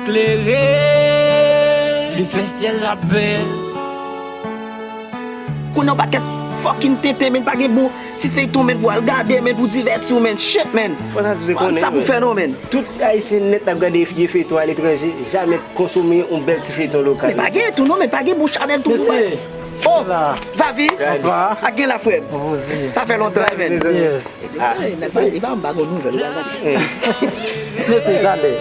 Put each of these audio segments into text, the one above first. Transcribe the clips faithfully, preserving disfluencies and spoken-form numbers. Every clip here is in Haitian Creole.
Klere, li fè syèl la bèl. Kounye a yon pakèt fucking tenten, men pa gen bon ti feyton, men pou al gade, men pou divèti w, men shit, men. Fò sa ti konnen, sa pou fè non, men. Tout Ayisyen nèt ap gade vye feyton aletranje, jamè konsome yon bèl ti feyton lokal. Men pa gen tou non, men pa gen bon chanèl tou. Mesye, oh, Zavi, ak gen la frè m. Sa fè lontan, men. Yes. Mesye, talè.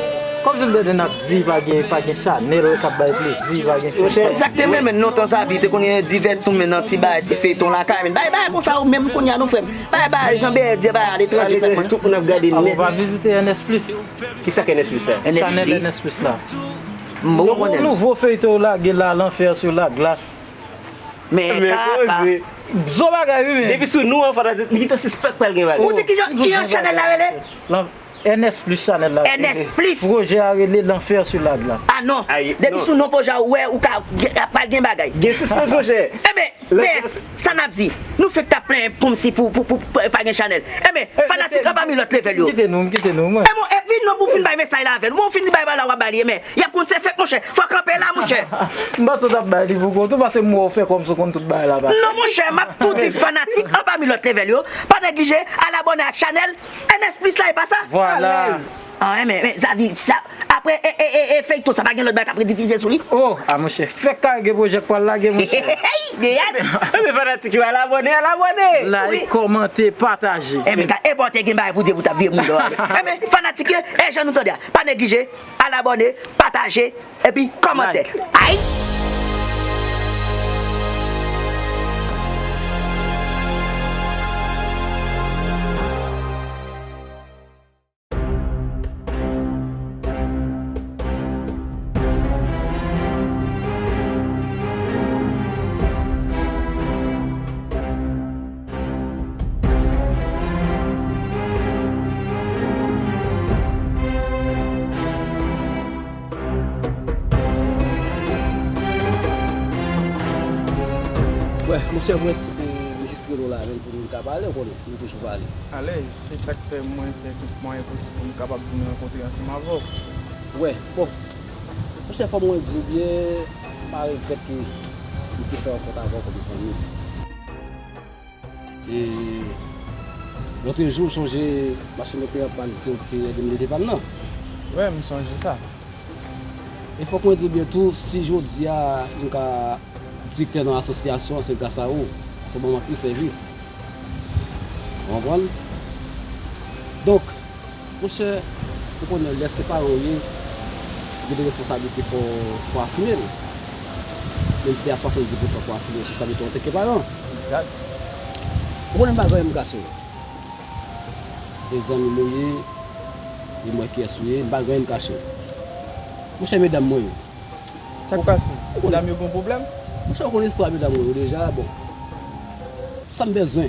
Kòmsi m tande n ap di pa gen, pa gen chanèl k ap bay plezi, pa gen feyton. Egzakteman, men lontan Zavi te konn gen divèti w, men nan ti bagay, ti feyton lakay, men bay, bay konsa ou menm kounye a non, frè m. Bay, bay, jan Bèyè di, bay aletranje, tout moun ap gade nèt. Ou pa vizite N S Plus? Kisa k N S Plus la? Chanèl N S Plus la. Nouvo feyton w lage la, L'Enfer sur la glace. Men kaka. Zo bagay, wi, men. Depi sou non an, fanatik, li gentan sispèk pral gen bagay. Ou di kijan, kijan chanèl la rele? N S Plus chanèl la. N S Plus. Pwojè a rele L'Enfer sur la glace. Ah non. Depi sou non pwojè a, ou wè, ou ka, pral gen bagay. Gen sispèk, monchè. Enben, men, sa n ap di? Nou fèk t ap plenyen kòmsi pou, pou, pou, pou pa gen chanèl. Enben, fanatik anba milòt level yo. Kite nou, kite nou, mwen. Enben, epi non pou fin bay mesaj la avè nou. Bon, fin bay bagay la, w ap bay li, men. Y ap konn se fèk, monchè. Fò kanpe la, monchè. M panse w t ap bay li pou kont ou, paske m wè w fè kòmsi w konn tout bagay la pase. Non, monchè, m ap tou di fanatik anba milòt level yo, pa neglije al abòne ak chanèl N S Plus la, e pa sa? Vwala. Ah, men, men, Zavi, sa, apre, e, e, e, e, feyton, sa pa gen lòt bagay k ap redifize sou li? Oh, ah, monchè, fèk kare gen pwojè k pral lage, monchè. Hey, deyès! Enben, fanatik yo, al abòne, al abòne! Like, kòmante, pataje. Enben, ka, enpòte gen bagay pou di pou t ap vye moun dò. Enben, fanatik yo, e jan nou tande a, pa neglije, al abòne, pataje, epi kòmante. Like. Ay! Wè, monchè Prince, e, m jis rele w la menm pou nou ka pale, ou konnen, nou toujou pale. Alèz, se sa k fè mwen fè tout mwayen posib pou m kapab vin rankontre ansanm avè w. Wè, bon, monchè, fò mwen di w byen, m pa regrèt ke m te fè rankont avè w kòm zanmi. E lòtrejou, w sonje machin operant pa l di w te ede m nete pàn nan? Wi, m sonje sa. E fòk mwen di w byen tou, si jodi a m ka direktè nan asosyasyon an, se gras a ou. Paske w ban m anpil sèvis. Ou konprann? Donk, monchè, ou konnen lè se paran w ye, gen de responsablite fò, fò asime l. Menm si a swasanndiz pousan fò asime responsablite w antanke paran. Egzak. Ou konnen m pa gen anyen m kache. Se zanmi m ou ye, e m wè kiyès ou ye, m pa gen anyen m kache w. Monchè, medam mwen yo. Sa k pase? Medam yo gen pwoblèm? Monchè, ou konn istwa medam mwen yo deja, bon. Sa m bezwen.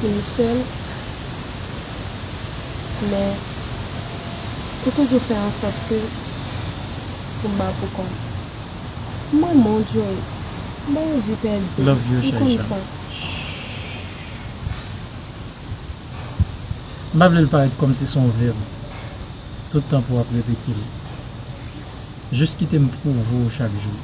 Michel, men ou toujou fè an sòt ke pou m ba pou kò m. Mwen, mon Dye, m pa anvi pèdi. Love you, m konn Shaisha. Sa. M pa vle l parèt kòmsi se yon vèb. Tout tan pou w ap repete l. Jis kite m pwouve w chak jou.